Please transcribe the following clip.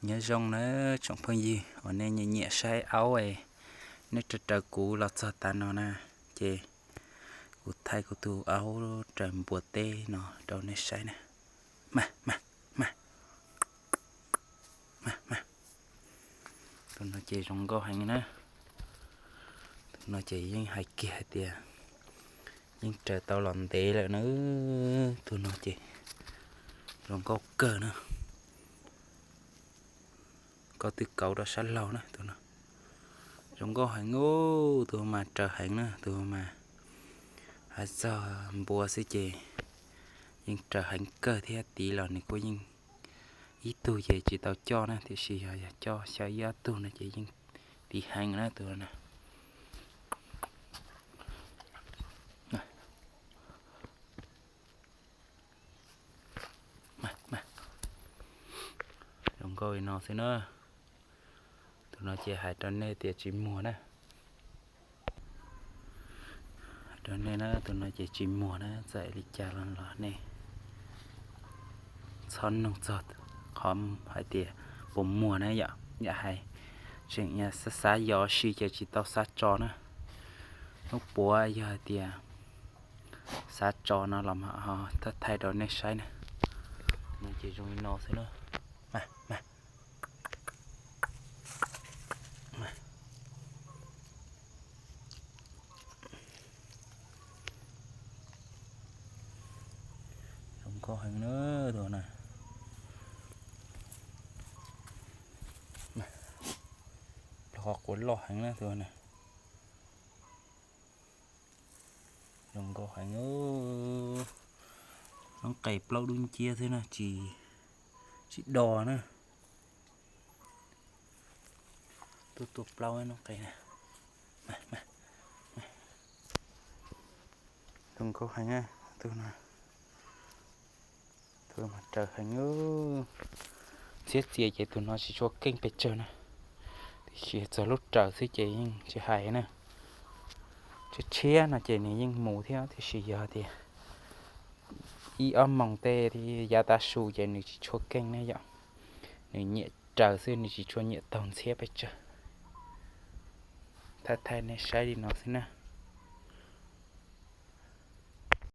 Nyob zoo na tsoom phooj ywg uas nej nyiam nyiam saib aub es, nej raws raws kuv los txog tav no na, ces kuv thaij kuv tus aub raws npua teb no rau nej saib na. Mas, mas, mas, mas, mas. Tus no ces zoo nkauj heev na. Tus no ces yeej hais kiag hais tias yeej raws tau los ntev lawm na. Tus no ces zoo nkauj kawg na. Koj twb kauv rau sab laug na tus no. Zoo nkauj heev ub, tus mas raws heev na, tus mas hais txog npua xwb ces yeej raws heev kawg thiab, tiv los nws kuj yeej ib tug ces tsis tau coj na, tiam sis yog, yog coj xyaw ib ob tug no ces yeej tiv heev na tus na. Zoo nkauj li no xwb na. Tus no ces hais rau nej tias tsis muag na. Hais rau nej na, tus no ces tsis muag na, txawm li cas los los nej txhob nug txog qhov hais tias puas muag na yom. Yam hais tseem xav xav yos si ces tsis tau xav tso na. Hnub puav yog hais tias xav tso no los mas ho thaij rau nej saib na. No ces zoo li no xwb na. Mas, mas, mas. Zoo nkauj heev na tus na. Los qhov quav loj heev na tus na. Zoo nkauj heev. Noob qes plaub dub nciab xwb na, tsis, tsis do na. Tuaj tua plaub noob qes na. Zoo nkauj heev, tus no, tus mas raws heev. Ntxhiab txias ces tus no tsis tshua keej pes tsawg na, tiam sis txog lub raws xwb ces yeej tsis hais na. Tshiab tshiab no ces nws yeej mus thiab, tiam sis yog tias ib ob moos tej yav tav su ces nws tsis tshua keej ne yom. Nws nyiam raws xwb, nws tsis tshua nyiam taug ntxhiab pes tsawg. Thaij thaij nej saib li no xwb na.